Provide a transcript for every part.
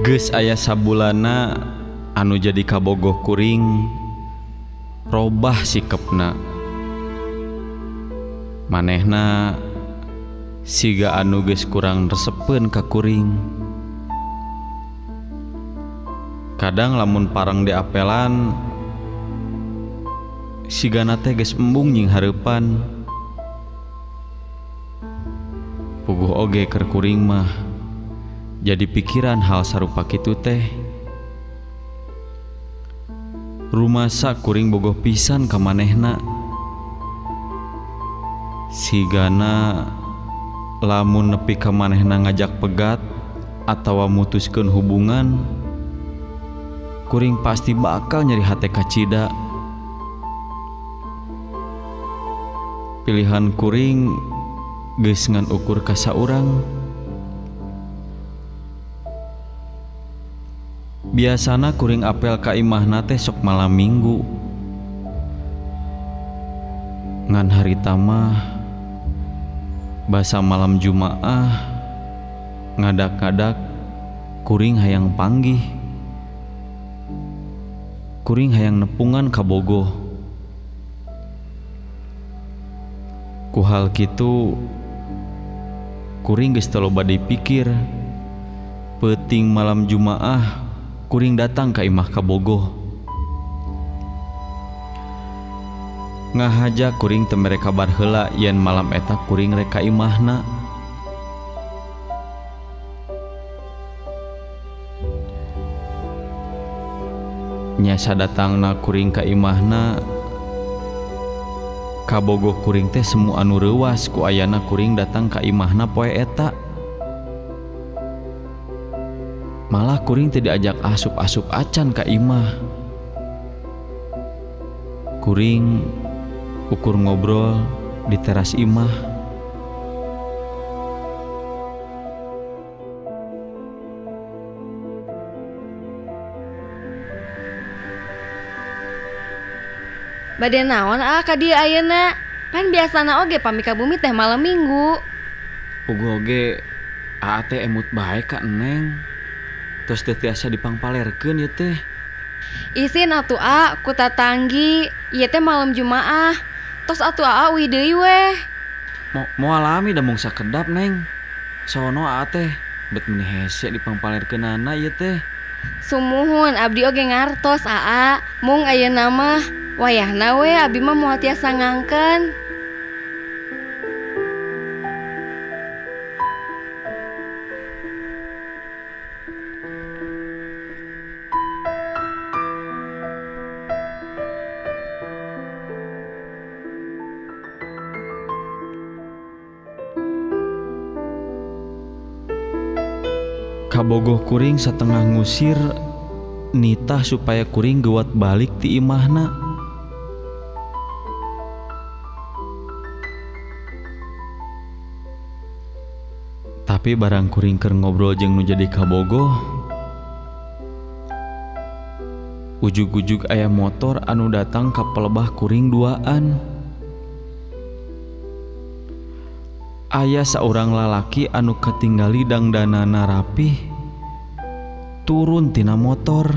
Geus aya sabulana anu jadi kabogoh kuring robah sikepna. Manehna siga anu geus kurang resepeun ka kuring. Kadang lamun parang diapelan sigana teh geus embung nying hareupan. Puguh oge keur kuring mah jadi pikiran hal sarupa kitu teh. Rumasa kuring bogoh pisan ka manehna. Sigana lamun nepi ka manehna ngajak pegat atawa mutuskeun hubungan, kuring pasti bakal nyeri hate kacida. Pilihan kuring geus ngan ukur ka saurang. Biasana kuring apel ka imahna teh sok malam minggu. Ngan harita mah basa malam Jumaah ngadak-ngadak kuring hayang panggih. Kuring hayang nepungan kabogoh. Ku hal kitu kuring geus teu loba dipikir. Peuting malam Jumaah kuring datang ka imah kabogoh. Ngahaja kuring teu mere kabar heula yen malam eta kuring rek ka imahna. Nya sadatangna kuring ka imahna, kabogoh kuring teh semu anu reuwas ku ayana kuring datang ka imahna poe eta. Malah kuring teh diajak asup-asup acan ka imah. Kuring ukur ngobrol di teras imah. Bade naon ah ka dieu ayeuna? Pan biasana oge pami ka bumi teh malam minggu. Puguh oge aa teh emut bae ka Neng. Terus teh tiasa dipangpalerkeun ieu teh. Isin atuh a ku tatanggi, ieu teh malam Jumaah. Tos atuh aa uih deui weh. Moal lami da mung sakedap Neng. Sono aa teh bet meni hese dipangpalerkeunana ieu teh. Sumuhun abdi oge ngartos aa, mung ayeuna mah wayahna we abi mah moal tiasa ngangkeun. Kabogoh kuring satengah ngusir nitah supaya kuring geuwat balik ti imahna. Tapi barang kuring keur ngobrol jeung nu jadi kabogoh, ujug-ujug aya motor anu datang ka pelebah kuring duaan. Aya saurang lalaki anu katinggali dangdanana rapih turun tina motor.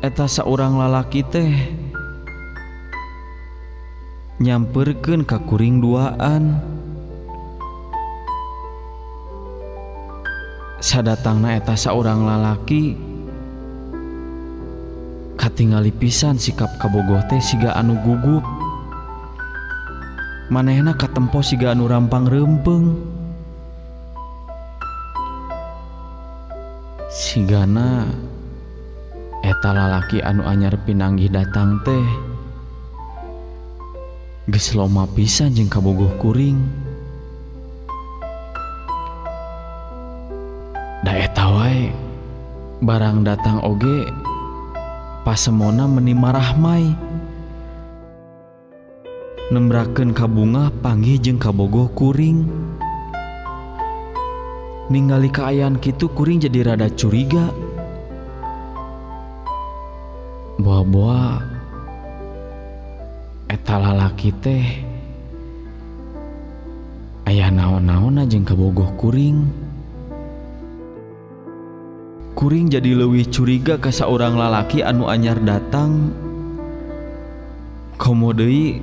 Eta saurang lalaki teh nyamperkeun ka kuring duaan. Sadatangna eta saurang lalaki katingali pisan sikap kabogoh teh siga anu gugup. Manehna katempo siga anu rampang reumpeng. Sigana eta lalaki anu anyar pinanggih datang teh geus loma pisan jeung kabogoh kuring. Da eta wae barang datang oge pasemona meni marahmai. Nembrakeun kabungah panggih jeung kabogoh kuring. Ningali kaayaan kitu kuring jadi rada curiga. Boa-boa eta lalaki teh aya naon-naonna jeung kabogoh kuring. Kuring jadi leuwih curiga ka saurang lalaki anu anyar datang. Komo deui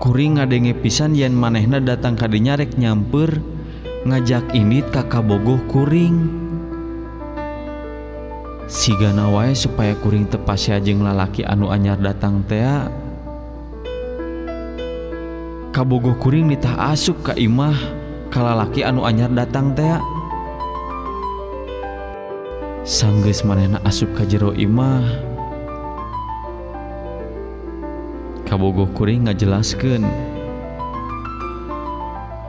kuring ngadenge pisan yen manehna datang ka dinya rek nyamper ngajak indit ka kabogoh kuring. Sigana wae supaya kuring teu pasea jeung lalaki anu anyar datang tea. Kabogoh kuring nitah asup ka imah ka lalaki anu anyar datang tea. Sanggeus manehna asup ka jero imah, kabogoh kuring ngajelaskeun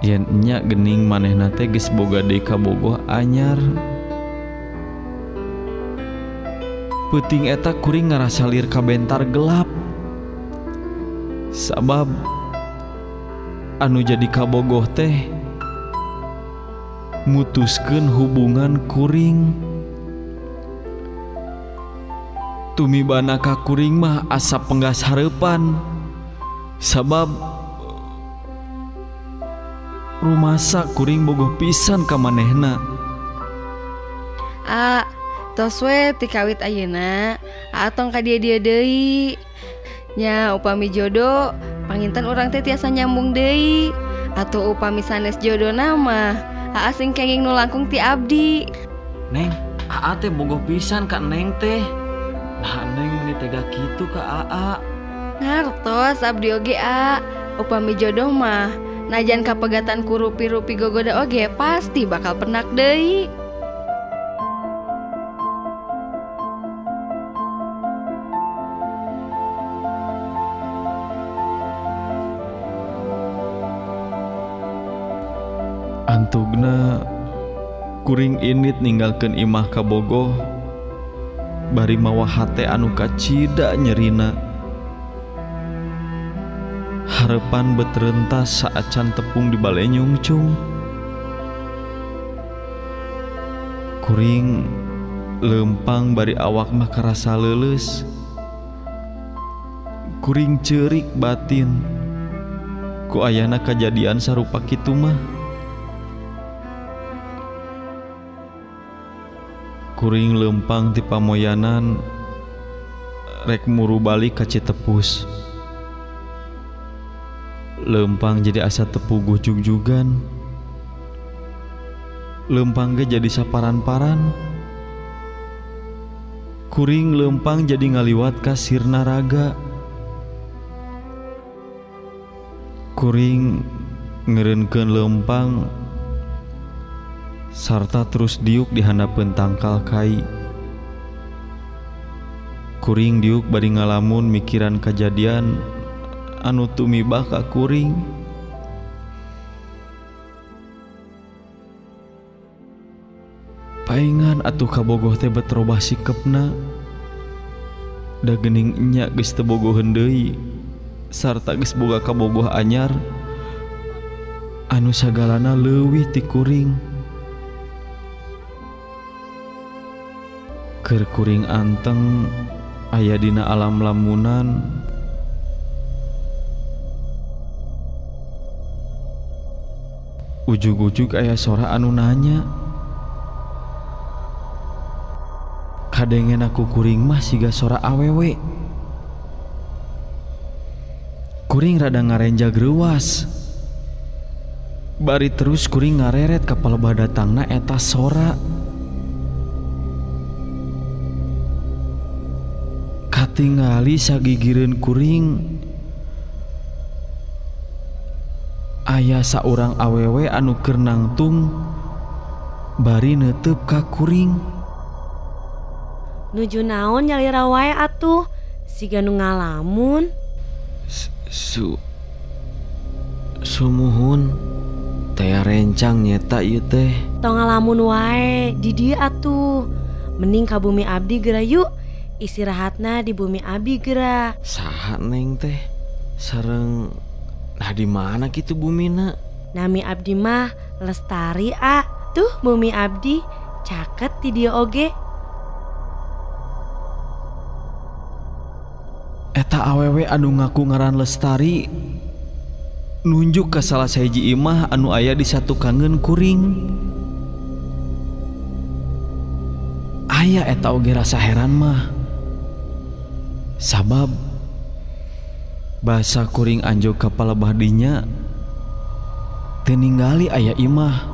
yen nya geuning manehna teh geus boga deui kabogoh anyar. Peuting eta kuring ngarasa lieur kabentar gelap, sabab anu jadi kabogoh teh mutuskeun hubungan kuring. Tumibana ka kuring mah asa penggas hareupan, sabab rumasa kuring bogoh pisan ka manehna. A, tos we ti kawit ayeuna, aa tong ka dieu-dieu deui. Nya upami jodoh, panginten urang teh tiasa nyambung deui. Atuh upami sanes jodona mah, aa sing kenging nu langkung ti abdi. Neng, aa teh bogoh pisan ka neng teh. Nah, neng meni tega kitu ka aa. Ngartos abdi oge a, upami jodoh mah najan kapegatan ku rupi-rupi gogoda oge pasti bakal penak deui. Antugna kuring init ninggalkeun imah kabogoh bari mawa hate anu kacida nyerina. Harepan bet rentas saacan tepung di bale nyungcung. Kuring lempang bari awak mah karasa leuleus. Kuring ceurik batin ku ayana kajadian sarupa kitu mah. Kuring lempang ti pamoyanan rek muru balik ka Citepus. Lempang jadi asa tepuguh jugjugan. Lempang ge jadi saparan-paran. Kuring lempang jadi ngaliwat ka Sirnaraga. Kuring ngeureunkeun lempang sarta terus diuk di handapeun tangkal kai. Kuring diuk bari ngalamun mikiran kajadian anu tumibah ka kuring. Paingan atuh kabogoh teh bet robah sikepna. Da geuning nya geus teu bogoheun deui sarta geus boga kabogoh anyar anu sagalana leuwih ti kuring. Keur kuring anteng aya dina alam lamunan. Ujug-ujug aya sora anu nanya. Kadengen aku kuring mah siga sora awewe. Kuring rada ngarenjag reuwas. Bari terus kuring ngareret ka palebah datangna eta sora. Katingali sagigireun kuring aya saurang awewe anu keur nangtung bari neuteub ka kuring. Nuju naon nyalira wae atuh siga nu ngalamun. Sumuhun teh rencang nyeta ieu teh. Tong ngalamun wae di dieu atuh. Mending ka bumi abdi geura yuk. Istirahatna di bumi abi geura. Saha neng teh? Sareng nah di mana kitu bumina? Nami abdi mah Lestari a. Tuh bumi abdi caket di dieu oge. Eta awewe anu ngaku ngaran Lestari nunjuk ka salah sahiji imah anu aya di satukangeun kuring. Aya eta oge rasa heran mah. Sabab basa kuring anjog ka palebah dinya teu ningali aya imah.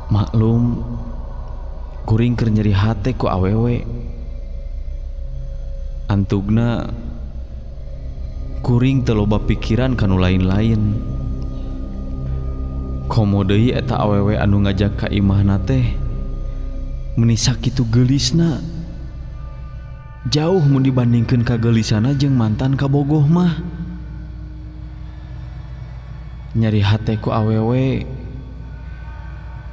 Maklum kuring keur nyeri hate ku awewe. Antugna kuring teu loba pikiran kanu lain-lain. Komo deui eta awewe anu ngajak ka imahna teh meuni sakitu geulisna. Jauh mun dibandingkeun ka geulisana jeung mantan kabogoh mah. Nyeri hate ku awewe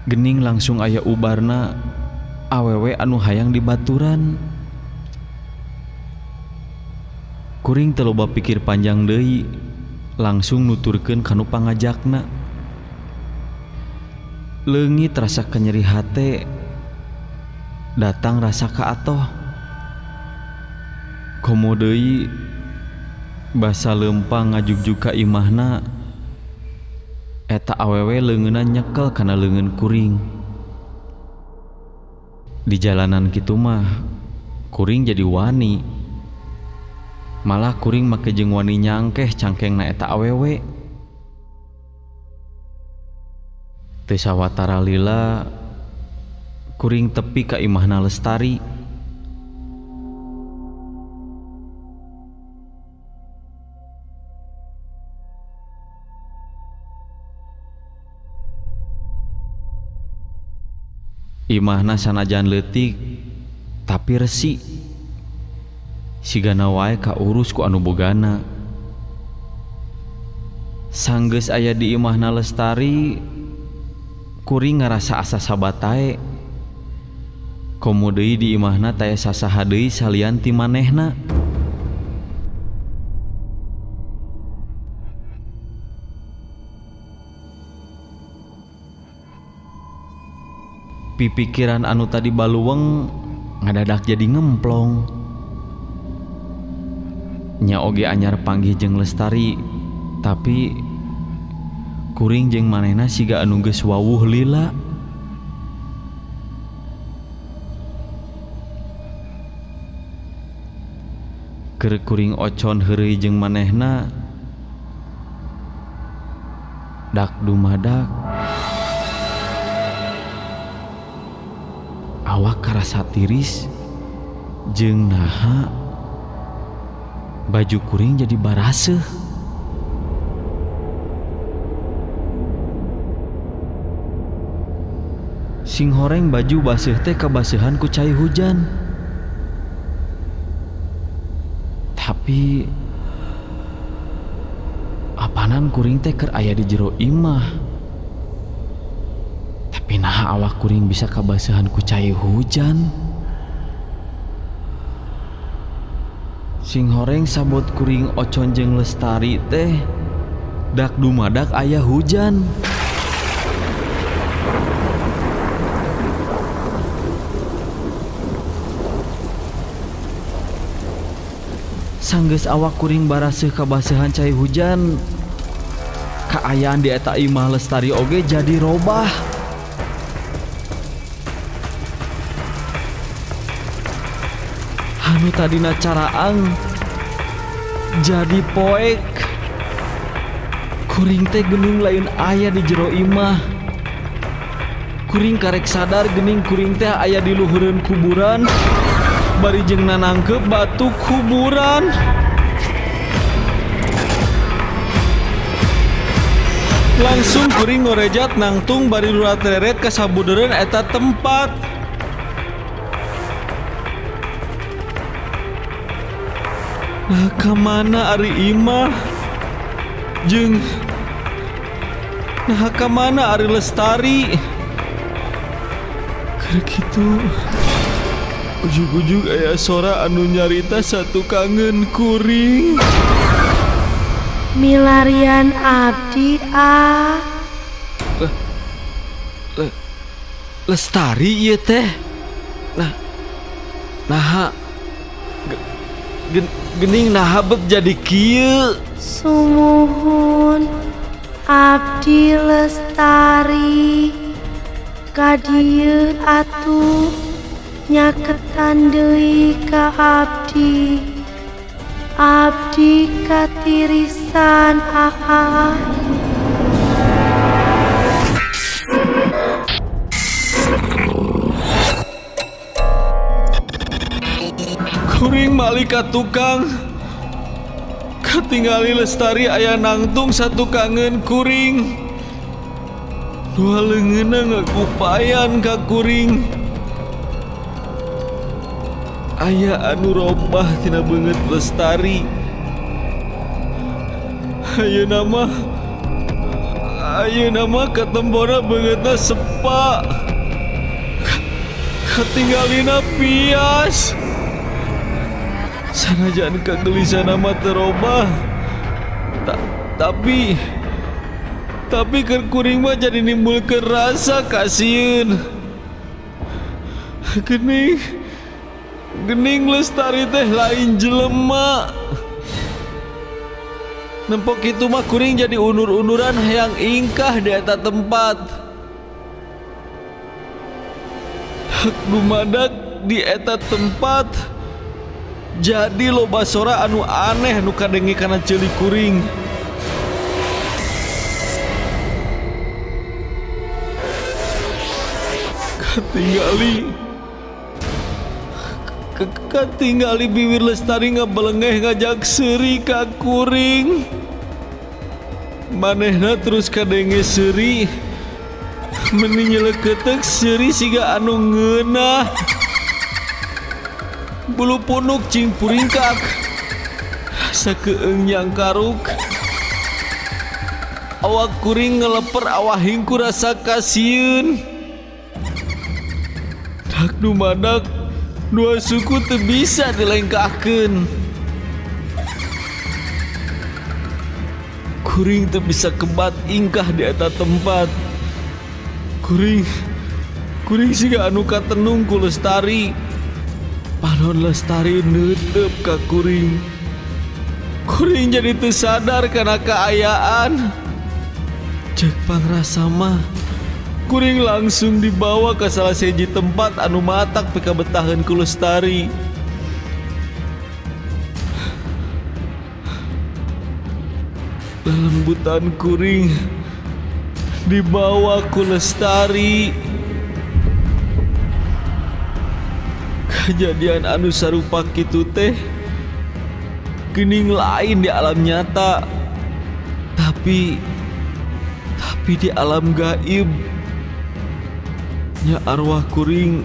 gening langsung aya ubarna awewe anu hayang dibaturan. Kuring teu loba pikir panjang deui, langsung nuturkeun kanu pangajakna. Leungit rasa kenyeri hate, datang rasa kaatoh. Komo deui basa leumpang ngajugjug ka imahna, eta awewe leungeunna nyekel kana leungeun kuring. Di jalanan kitu mah kuring jadi wani. Malah kuring make jeung wani nyangkeh cangkengna eta awewe. Teu sawatara lila kuring tepi ka imahna Lestari. Imahna sanajan leutik tapi resik. Sigana wae kaurus ku anu bogana. Sanggeus aya di imahna Lestari, kuring ngarasa asa sabatae. Komo deui di imahna taya sasaha deui salian ti manehna. Pipikiran anu tadi baluweng ngadadak jadi ngemplong. Nya oge anyar panggih jeung Lestari, tapi kuring jeung manehna siga anu geus wawuh lila. Keur kuring ocon heureuy jeung manehna, dak dumadak awak karasa tiris jeung naha baju kuring jadi baraseuh. Sing horeng baju baseuh teh kabaseuhan ku cai hujan. Tapi apanan kuring teh keur aya di jero imah. Tapi naha awak kuring bisa kabaseuhan ku cai hujan. Sing horeng sabot kuring ocon jeung Lestari teh dak dumadak aya hujan. Sanggeus awak kuring baraseuh kabaseuhan cai hujan, kaayaan di eta imah Lestari oge jadi robah. Anu tadina caraang jadi poek. Kuring teh gening lain aya di jero imah. Kuring karek sadar gening kuring teh aya di luhureun kuburan, bari jeung nanangkeup batu kuburan. Langsung kuring ngorejat nangtung bari rurat-reret ka sabudeureun eta tempat. Nah, kamana ari imah? Jeung nah kamana ari Lestari? Keur kitu ujug-ujug aya sora anu nyarita satu kangen kuring. Milarian abdi ah. Lestari ieu teh. Nah, naha gening naha bet jadi kieu. Sumuhun abdi Lestari. Ka dieu atuh nyaketan deui ka abdi. Abdi katirisan aa. Kuring malik ka tukang. Katingali Lestari aya nangtung satu kangen kuring. Dua leungeunna ngagupayan ka kuring. Aya anu robah tina beungeut Lestari. Ayeuna mah katembona beungeutna sepa. Katinggalina pias. Sanajan kagelisan mah terobah. Tapi keur kuring mah jadi nimbulkeun rasa kasieun. Gening Lestari teh lain jelema. Nempok kitu mah kuring jadi unur-unuran hayang ingkah di eta tempat. Hak dumadak di eta tempat. Jadi loba sora anu aneh nu kadenge kana ceuli kuring. Katingali bibir Lestari ngabelengeh ngajak seuri ka kuring. Manehna terus kadenge seuri. Meni nyeleukeuteuh seuri siga anu ngeunah. Bulu punuk cing puringkak. Rasa keeng nyangkaruk. Awak kuring ngeleper awah hingku rasa kasieun. Dak dumadak dua suku teu bisa dilengkahkeun. Kuring teu bisa kebat ingkah di eta tempat. Kuring siga anu katenung ku Lestari. Panon Lestari neuteup ka kuring. Kuring jadi teu sadar kana kaayaan. Ceuk pangrasa mah kuring langsung dibawa ke salah siji tempat anu matak pikabetaheun ku Lestari. Lelembutan kuring dibawa ku Lestari. Kejadian anu sarupa kitu teh geuning lain di alam nyata, tapi di alam gaib. Nya arwah kuring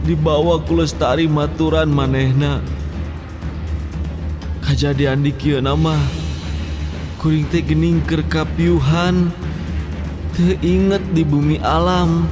dibawa ku Lestari maturan manehna. Kajadian di kieu mah kuring teh geuning keur kapiuhan, teu inget di bumi alam.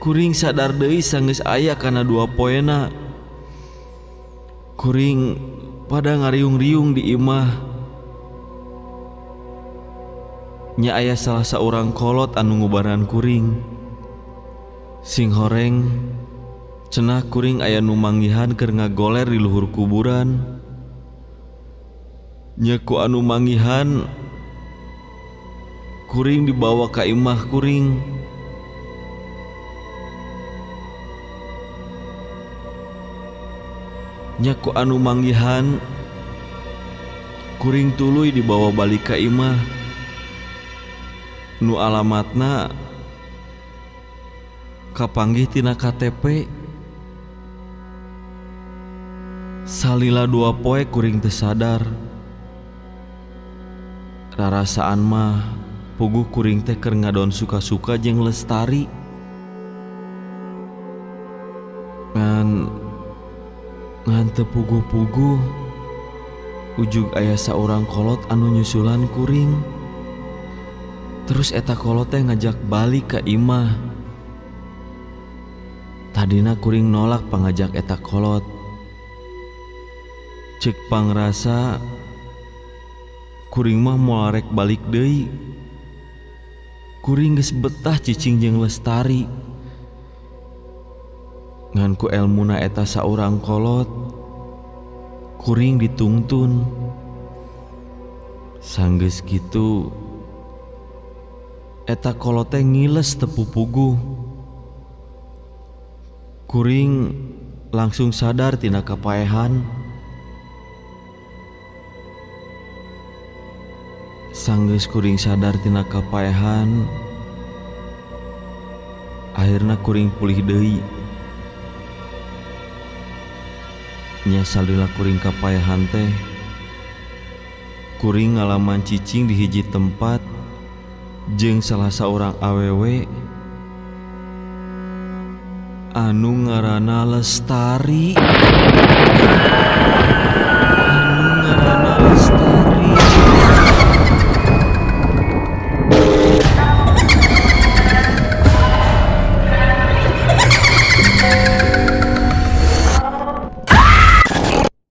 Kuring sadar deui sanggeus aya kana dua poena. Kuring pada ngariung-riung di imah. Nya aya salah saurang kolot anu ngubaran kuring. Sing horeng cenah kuring aya nu manggihan keur ngagoler di luhur kuburan. Nya ku anu manggihan kuring dibawa ka imah kuring. Nya ku anu manggihan kuring tuluy dibawa balik ka imah. Nu alamatna kapanggih tina KTP. Salila dua poe kuring teu sadar. Rarasaan mah puguh kuring teh keur ngadon suka-suka jeung Lestari. Ngan teu puguh-puguh ujug aya saurang kolot anu nyusulan kuring. Terus eta kolot teh ngajak balik ka imah. Tadina kuring nolak pangajak eta kolot. Cek pangrasa kuring mah moal rek balik deui. Kuring geus betah cicing jeung Lestari. Ngan ku elmuna eta saurang kolot, kuring ditungtun. Sanggeus kitu eta kolot teh ngiles teu pupuguh. Kuring langsung sadar tina kapaehan. Sanggeus kuring sadar tina kapaehan, akhirna kuring pulih deui. Nya salila kuring kapaehan teh, kuring ngalaman cicing di hiji tempat jeung salah saurang awewe anu ngaranna Lestari.